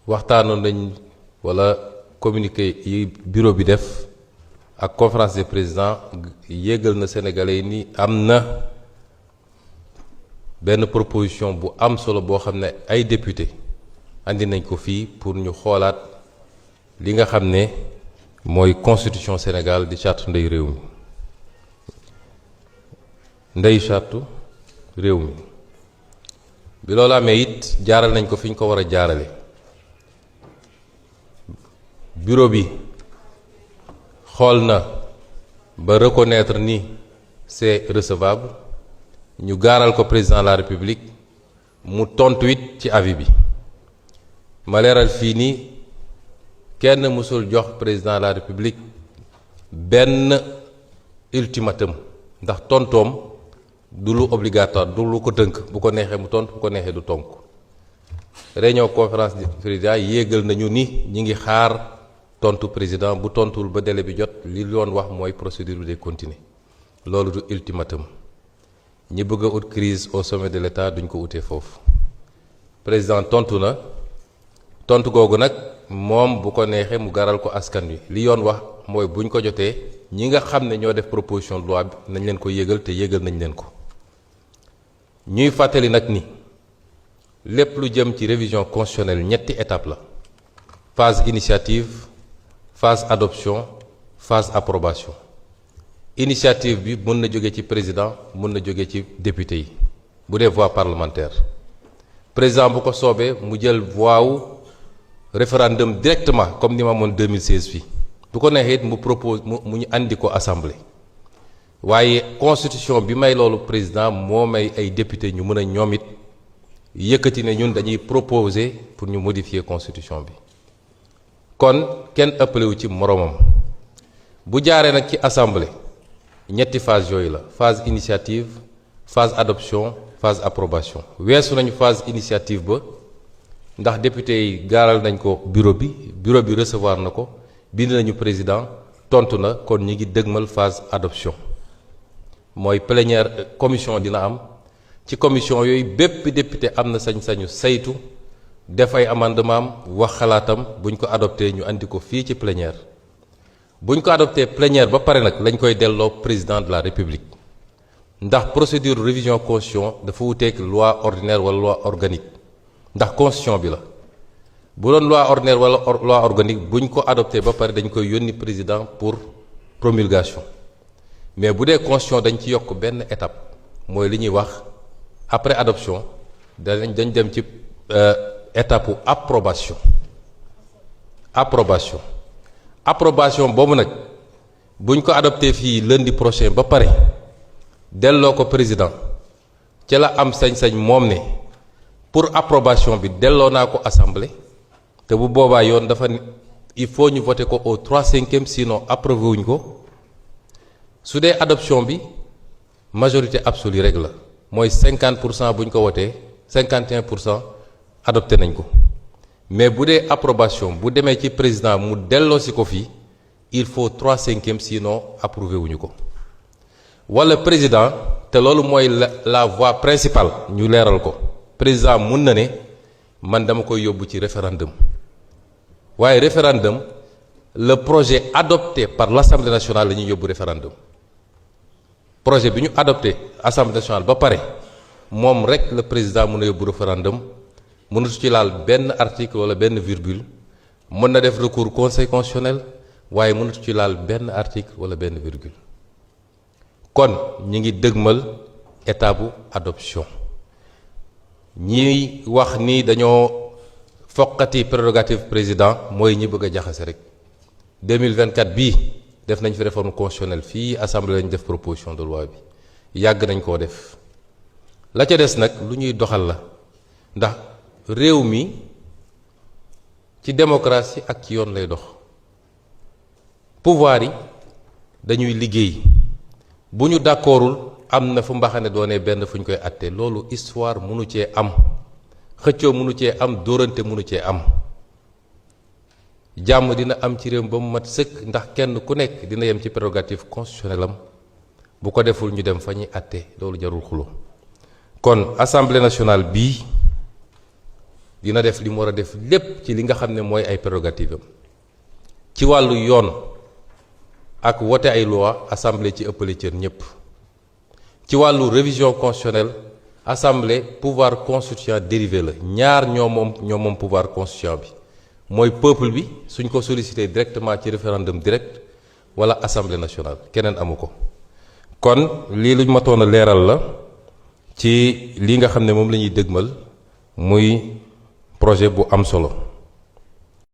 waxtaanoon nañ wala communiqué yi bureau bi def ak conférence des présidents yégal na Sénégalais yi ni am na benn proposition bu am solo boo xam ne ay député andi nañ ko fii pour ñu xoolaat li nga xam ne mooy constitution Sénégal di charte ndey réew mi ndey charte réew mi bi loolu amee it jaaral nañ ko fi ñu ko war a jaarale bureau bi xool na ba reconnaître ni c'est recevable ñu gaaral ko président de la République mu tontu it ci avis bi ma leeral fii ni kenn mësul jox président de la République benn ultimatum ndax tontoom du lu obligatoire du lu ko tënk bu ko neexee mu tontu bu ko neexee du tonk réunion conférence des présidents yéegal nañu ni ñi ngi xaar tontu président bu tontuwul ba délai bi jot li yoon wax mooy procédure bi day continuer loolu du ultimatum ñi bëgg a ut crise au sommet de l'État duñ ko utee foofu président tontu na tontu googu nag moom bu ko neexee mu garal ko askan wi li yoon wax mooy buñ ko jotee ñi nga xam ne ñoo def proposition de loi bi nañ leen ko yégal te yégal nañ leen ko ñuy fàttali nag ni lépp lu jëm ci révision constitutionnelle ñetti étape la phase initiative phase adoption phase approbation initiative bi mën na jóge ci président mën na jóge ci député yi bu dee voie parlementaire président bu ko soobee mu jël voie wu référendum directement comme ni ma amoon 2016 fii bu ko neexee it mu propose mu ñu andi ko assemblée waaye constitution bi may loolu président moo may ay député ñu mën a ñoom it yëkkati ne ñun dañuy proposer pour ñu modifier constitution bi kon kenn ëppale wu ci moroomam bu jaaree nag ci assemblée ñetti phase yooyu la phase initiative phase adoption phase approbation weesu nañu phase initiative ba ndax député yi gaaral nañ ko bureau bi recevoir na ko bind nañu président tontu na kon ñi ngi dëgmal phase adoption mooy plénière commission dina am ci commission yooyu bépp député am na sañ-sañu saytu def ay amendement am wax xalaatam buñ ko adopté ñu andi ko fii ci plénière buñ ko adopté plénière ba pare nag lañ koy delloo président de la république ndax procédure révision constitution dafa wuteek loi ordinaire wala loi organique ndax constitution bi la bu doon loi ordinaire wala loi organique buñ ko adopté ba pare dañ koy yónni président pour promulgation mais bu dee constitution dañ ci yokk benn étape mooy li ñuy wax après adoption dañ dem ci étape approbation boobu nag buñ ko adopté fii lundi prochain ba pare delloo ko président ca la am sañ-sañ moom ne pour approbation bi delloo naa ko assemblée te bu boobaa yoon dafa il faut ñu voter ko au 3/5 sinon approuvé wuñ ko su dee adoption bi majorité absolue rek la mooy 50% bu ñu ko wotee 51% adopté nañ ko mais bu dee approbation bu demee ci président mu delloosi ko fii il faut 3/5 sinon approuvé wuñu ko wala président te loolu mooy la voie principale ñu leeral ko président mun na ne man dama koy yóbbu ci référendum waaye référendum le projet adopté par l'Assemblée nationale la ñuy yóbbu référendum projet bi ñu adopté Assemblée nationale ba pare moom rek le président mën a yóbbu référendum mënatu ci laal benn article wala benn virgule mën na def recours conseil constitutionnel waaye mënatu ci laal benn article wala benn virgule kon ñi ngi dëgmal étape bu adoption ñiy wax ni dañoo foqati prérogative président mooy ñi bëgg a jaxase rek 2024 bii def nañ fi réforme constitutionnelle fii assemblée lañ def proposition de loi bi yàgg nañ koo def la ca des nag lu ñuy doxal la ndax réew mi ci démocratie ak ci yoon lay dox pouvoir yi dañuy liggéey bu ñu d'accordul am na fu mbaxane doonee benn fu ñu koy àtte loolu histoire mënu cee am xëccoo mënu cee am dóorante mënu cee am jàmm dina am ci réew ba mu mat sëkk ndax kenn ku nekk dina yem ci prérogative constitutionnelle am bu ko deful ñu dem fa ñuy àtte loolu jarul xulo kon assemblée nationale bii dina def li mu war a def lépp ci li nga xam ne mooy ay prérogative am ci wàllu yoon ak wote ay loi assemblée ci ëppale cër ñépp ci wàllu révision constitutionnelle assemblée pouvoir constituant dérivé la ñaar ñoo moom pouvoir constituant bi mooy peuple bi suñ ko sollicité directement ci référendum direct wala assemblée nationale keneen amu ko kon lii luñ matoon a leeral la ci li nga xam ne moom la ñuy dëgmal muy projet bu am solo